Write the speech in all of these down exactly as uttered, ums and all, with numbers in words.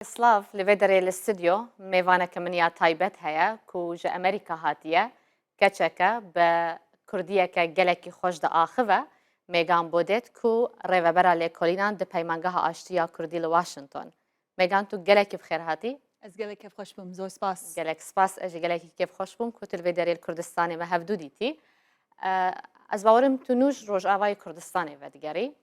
Silav, li vê derê li stûdyo mêvaneke min ya taybet heye ku ji Amerîka hatiye, keçeke bi kurdiyeke gelekî xweş diaxive. Mêgan Bodêt ku rêvebera lêkolînan di Peymangeha Aştî ya Kurdî li Washington. Mêgan, tu gelekî bi xêr hatî. Ez gelek kêfxweş bûm, zor spas. Gelek spas, ez jî gelekî kêfxweş bûm ku tu li vê derê li Kurdistanê me hevdû dîtî. E, ez bawerim tu nû ji Rojavayê Kurdistanê vedigerî.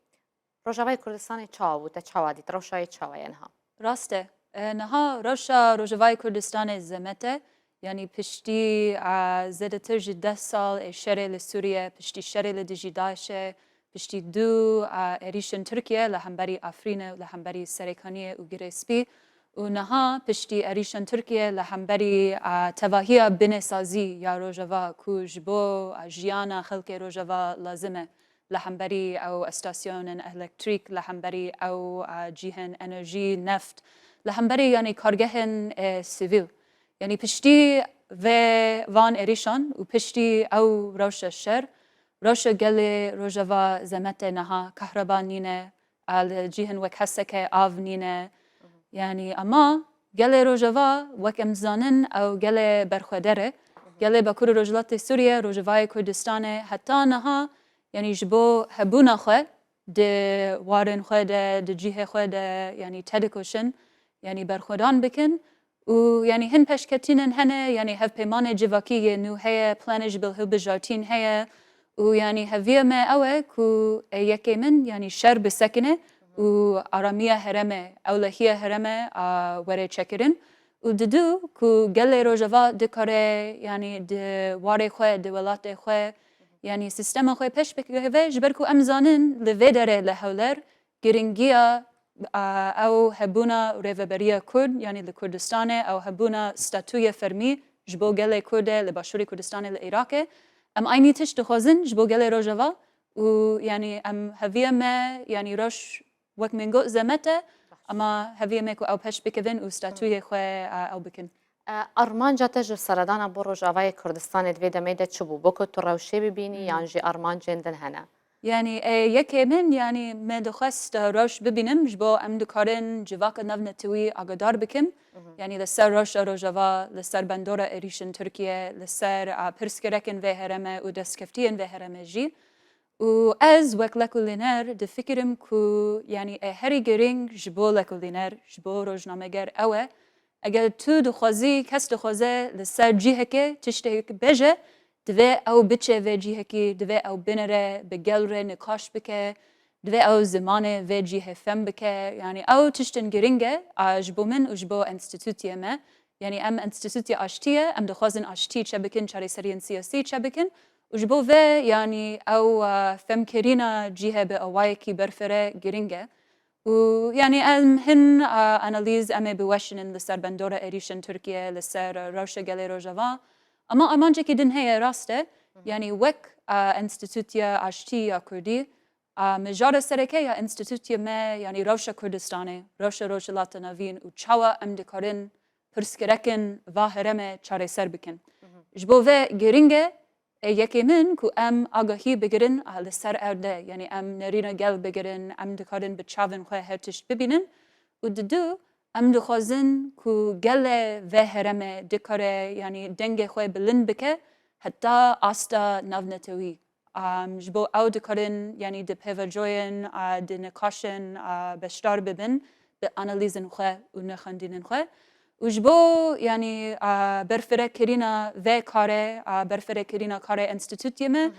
Rojavayê Kurdistanê çawa bû, te çawa dît, rewşa wê çawa ye niha? Rast e. E, niha rewşa Rojavayê Kurdistanê zemet e. Yanî piştî, e, zêdetir ji deh sal ê şerê li Sûriye, piştî şerê li dijî DAIŞ'ê, piştî du, e, êrîşên Tirkiye li hemberî Efrînê û li hemberî Serêkaniyê û Girê Spî û niha piştî êrîşên Tirkiye li hemberî, e, tevahiya binêsazî ya Rojava ku ji bo, e, jiyana xelkê Rojava lazim e. Li hemberî ew estasyonên elektrîk, li hemberî ew, e, cihên enerjî, neft, li hemberî, yanî, kargehên, e, sivîl. Yanî piştî vê van êrîşan û piştî ew rewşa şer, rewşa gelê Rojava zemet e niha, kahreba nîne, e, li cihên wek Hesekê av nîne. Yanî, ema gelê Rojava, wek em zanin, ew gelê berxwedar e. Gelê Bakur û Rojhilatê Sûriye, Rojavayê Kurdistanê, heta niha, yanî ji bo hebûna xwe di warên xwe de, di cihê xwe de, yanî tedikoşin, yanî berxwedan bikin. Û, yanî, hin pêşketînên hene, yanî hevpeymanê civakî yê nû heye, planê ji bil hilbijartîn heye. Û, yanî, heviya me ew e ku ê yekê min, yanî, şer bisekine û aramiya herêmê, ewlehiya herêmê, a, were çêkirin. Û didu ku gelê Rojava dikare, yanî, di warê xwe, di welatê xwe, yanî, sîstema xwe pêş bikeve, ji ber ku em zanin li vê derê li Hewler giringiya, a, ew hebûna rêveberiya Kurd, yanî li Kurdistanê, ew hebûna statûyê fermî ji bo gelê Kurd e li Başûrê Kurdistanê, li Iraqê. Em aynî tişt dixwazin ji bo gelê Rojava û, yanî, em heviya me, yanî, rewş, wek min got, zemet e, ema heviya me ku ew pêş bikevin û statûyê xwe, a, ew bikin. E, armanca te ji seredana bo Rojavayê Kurdistanê di vê demê de çi bû? Bo ku tu rewşê bibînî, Hmm. yan jî armancên din hene? Yanî, e, yekê min, yanî, me dixwest, e, rewş bibînim, ji bo em dikarin civaka navnetewî agadar bikim. Mhm. Yanî, li ser rewşa Rojava, li ser bandora êrîşên Tirkiye, li ser, e, pirsgirêkên vê herêmê û destkeftiyên vê herêmê jî. Û ez wek lekolîner difikirim ku, yanî, e, herî girîng ji bo lekolîner, ji bo rojnameger ew e, eger tu dixwazî, kes dixwaze li ser cihekê tiştek bêje, divê ew biçe vê cihekî, divê ew binere, bi gel re niqaş bike, divê ew zimanê vê cihê fem bike. Yanî ew tiştên girîng e, a, ji bo min û ji bo enstîtûtiyê me. Yanî em enstîtûtê aştî ye, em dixwazin aştî çêbikin, çareseriyên siyasî çêbikin û ji bo vê, yanî ew, e, femkirina cihê bi awayekî berfireh girîng e. Û, yanî, em hin, a, analîz em ê biweşînin li ser bandora êrîşên Tirkiye, li ser rewşa gelê Rojava. Ema armancekî din heye, rast e. Hı hı. Yanî wek, a, Enstîtûtê Aştî ya Kurdî, a, mijara sereke ya enstîtûtê me, yanî rewşa Kurdistanê, rewşa Rojhilata Navîn û çawa em dikarin pirsgirêkên va herêmê çareser bikin. Hı hı. Ji bo vê girîng e, e, yekê min ku em agahî bigirin, a, li ser erdê, yanî em nerîna gel bigirin, em dikarin bi çavên xwe her tişt bibînin. Û didu, em dixwazin ku gelê vê herêmê dikare, yanî dengê xwe bilind bike heta asta navnetewî. Em, ji bo ew dikarin, yanî di pêvajoyên, a, di niqaşên, a, beşdar bibin, bi analîzên xwe û nirxandinên xwe. Û ji bo, yanî, a, berfirehkirina vê karê, a, berfirehkirina karê enstîtûtê me, Hı hı.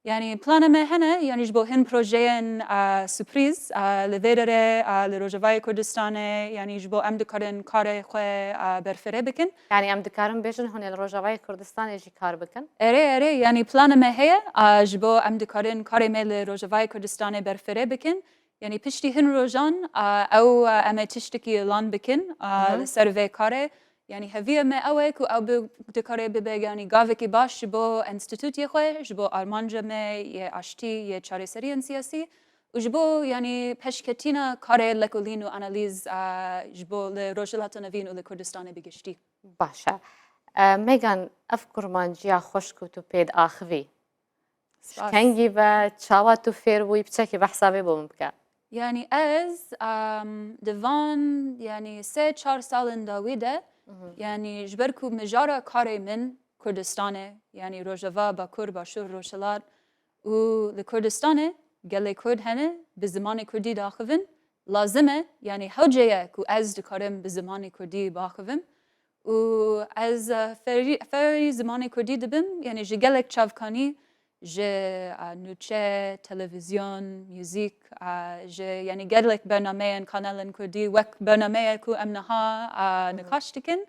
yanî plana me hene, yanî ji bo hin projeyên, a, surprîz, a, li vê derê, a, li Rojavayê Kurdistanê, yanî ji bo em dikarin karê xwe, a, berfireh bikin. Yanî em dikarin bêjin hûn ê li Rojavayê Kurdistanê jî kar bikin? Erê, erê, yanî plana me heye, a, ji bo em dikarin karê me li Rojavayê Kurdistanê berfireh bikin. Yanî piştî hin rojan, a, ew, a, em ê tiştekî îlan bikin, a, Hı hı. li ser vê karê. Yanî heviya me ew e ku ew bi, dikare bibe, yanî gavekî baş ji bo enstîtûtê xwe, ji bo armanca me yê aştî, yê çareseriyên siyasî û ji bo, yanî, pêşketina karê lekolîn û analîz, a, ji bo li Rojhilata Navîn û li Kurdistanê bi giştî. Baş e. E, Megan, ev kurmanciya xweş ku tu pê diaxivî, Spas. Ji kengî ve, çawa tu fêr bûyî, piçekî behsa vê bo min bike. Yanî ez, em, di van, yanî sê çar salên dawî de, yanî ji ber ku mijara karê min Kurdistanê, yanî Rojava, Bakur, Başûr, Rojhilat û li Kurdistanê gelê Kurd hene, bi zimanê Kurdî diaxivin, lazim e, yanî hewce ye ku ez dikarim bi zimanê Kurdî biaxivim. Û ez, e, ferî, ferî zimanê Kurdî dibim, yanî ji gelek çavkanî, ji, e, nûçe, televîzyon, muzîk, e, ji, yanî gelek bernameyên kanalên Kurdî, wek bernameyê ku em niha, e, nîqaş dikin.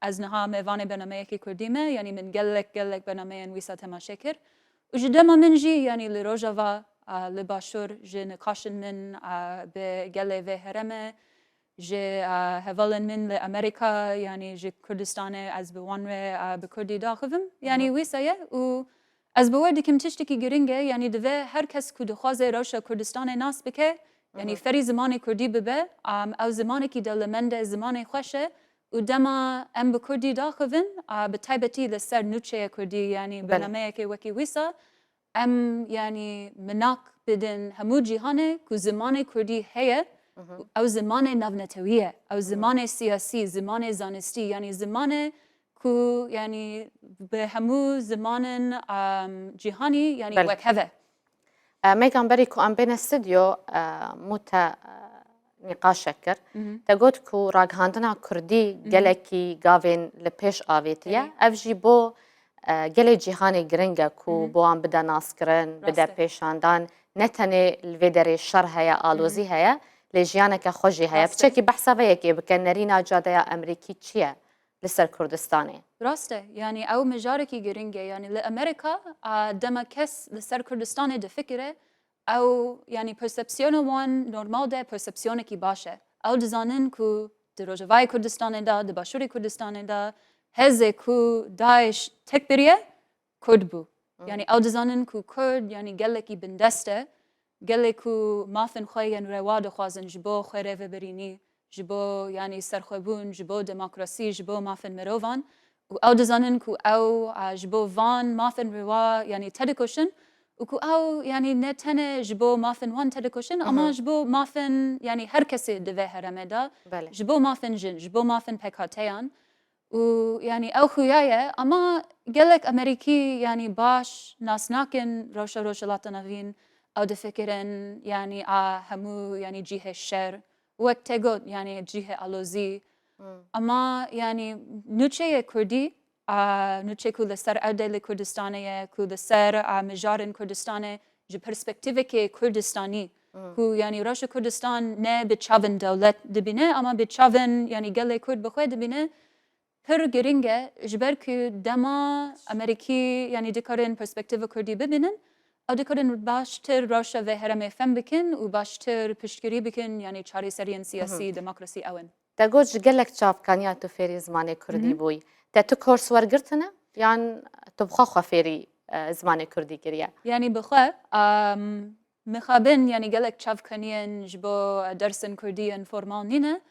Ez niha mêvanê bernameyekî Kurdî me, yanî min gelek, gelek bernameyên wîsa temaşe kir. Û ji dema min jî, yanî li Rojava, e, li Başûr, ji nîqaşên min, e, bi gelê vê herêmê, ji, e, hevalên min li Amerîka, yanî ji Kurdistanê, ez bi wan re, e, bi Kurdî diaxivim. Yanî wîsa ye û ez bawer dikim tiştekî giring e, yanî divê her kes ku dixwaze rewşa Kurdistanê nas bike, yanî ferî zimanê Kurdî bibe, em, ew zimanekî dewlemend e, zimanê xweş e û dema em bi Kurdî diaxivin, e, bi taybetî li ser nûçeya Kurdî, yanî bernameyekê wekî wîsa, em, yanî minak bidin hemû cîhanê ku zimanê Kurdî heye, û ew zimanê navnetewî ye, ew zimanê siyasî, zimanê zanistî, yanî zimanê ku, yanî bi hemû zimanên, em, cîhanî, yanî wek hev e. E, Megan, berî ku em bêne stûdyo, e, mû te, e, nîqaşek kir. Te got ku ragihandina Kurdî gelekî gavên li pêş avêtiye. Ev jî bo, e, gelê cîhanê giring e ku bo wan bide naskirin, bide pêşandan. Ne tenê li vê derê şer heye, alozî heye, lê jiyaneke xwe jî heye. Piçekî behsa vê yekê bike, nerîna cadeya Amerîkî çi ye li ser Kurdistanê? Rast e, yanî ew mijarekî giring e. Yanî li Amerîka, a, dema kes li ser Kurdistanê difikire, ew, yanî persepsiyona wan normal de persepsiyonekî baş e. Ew dizanin ku di Rojavayê Kurdistanê de, di Başûrê Kurdistanê de hêzê ku DAIŞ tek biriye, Kurd bû. Yanî ew dizanin ku Kurd, yanî gelekî bindest e, gelê ku mafên xwe yên rewa dixwazin ji bo xwe rêvebirînî, ji bo, yanî serxwebûn, ji bo demokrasî, ji bo mafên mirovan. Û ew dizanin ku ew, a, ji bo van mafên rewa, yanî tedikoşin û ku ew, yanî ne tenê ji bo mafên wan tedikoşin, ama ji bo mafên, yanî her kesê di vê herêmê de, ji bo mafên jin, ji bo mafên pêkhateyan. Û, yanî, ew xuya ye, ama gelek Amerîkî, yanî, baş nas nakin rewşa Rojhilata Navîn, ew difikirin, yanî, a hemû, yanî, cihê şer, wek te got, yanî, cihê alozî. Ama, yanî, nûçeyê Kurdî, a, nûçe ku li ser erdê li Kurdistanê ye, ku li ser, a, mijarên Kurdistanê ji perspektîvekê Kurdistanî, ku, yanî, rewşa Kurdistan ne bi çavên dewlet dibîne, ama bi çavên, yanî, gelê Kurd bi xwe dibîne, pir giring e, ji ber ku dema Amerîkî, yanî dikarin perspektîfa Kurdî bibînin, ew dikarin baştir rewşa vê herêmê fem bikin û baştir piştgirî bikin, yanî çareseriyên siyasî, demokrasî ew in. Te got ji gelek çavkaniya tu fêrî zimanê Kurdî bûyî. Te tu kors wergirtine? Yan tu bi xwe xwe fêrî, e, zimanê Kurdî kiriye? Yanî bi xwe, em, Mixabin, yanî gelek çavkaniyên ji bo dersên Kurdî yên formal nîne.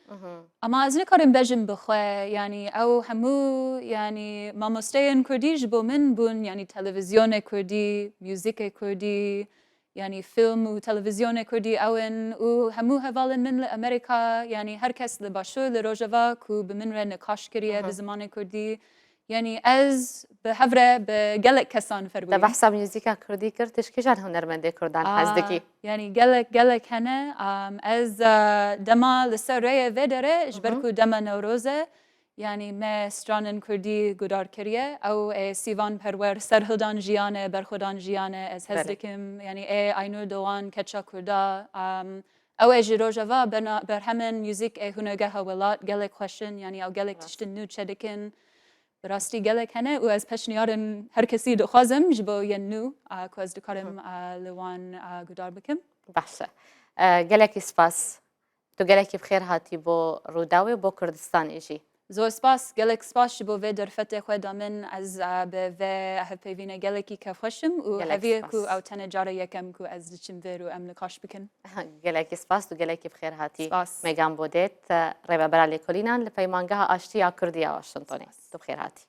Ama ez nikarim bejim bi xwe, yanî ew hemû, yanî mamosteyên Kurdî ji bo min bûn, yanî televîzyonê Kurdî, muzîkê Kurdî, yanî fîlm û televîzyonê Kurdî ew in û hemû hevalên min li Amerîka, yanî her kes li Başûr, li Rojava ku bi min re nîqaş kiriye bi zimanê Kurdî, Yanî ez bi hev re bi gelek kesan fêr bûyim. Te behsa muzîka kurdî kir, tu ji kîjan hunermendê kurdan hez dikî? Yanî gelek, gelek hene. Am, ez, e, dema li ser rêyê vê derê, ji ber ku dema Newroz e, yanî me stranên kurdî guhdar kiriye. Ew ê Sîvan Perwer, Serhildan Jiyan e, Berxwedan Jiyan e, ez hez dikim. Yanî ê Aynur Doğan, Keça Kurda, am, Ew ê ji Rojava bena-, berhemên muzîk ê Hunergeha Welat gelek xweş in, yanî ew gelek tiştin nû çêdikin. Bi rastî gelek hene û ez pêşniyarên her kesî dixwazim ji bo yên nû, a, ku ez dikarim, a, li wan, a, guhdar bikim. Behs e. E, gelekî spas. Tu gelekî bi xêr hatî bo Rûdawê, bo Kurdistanê jî. Zor spas, gelek spas ji bo vê derfetê xwe da min. Ez, e, bi vê hevpeyvînê gelekî kêfxweş im û hevî ye ku ew tenê cara yekem ku ez diçim vêr û em nîqaş bikin. Gelekî spas, tu gelekî bi xêr hatî. Spas. Megan Bodet, e, rêvebera lêkolînan li Peymangeha Aştî ya Kurdî ya Washingtonê. Spas. Tu bi xêr hatî.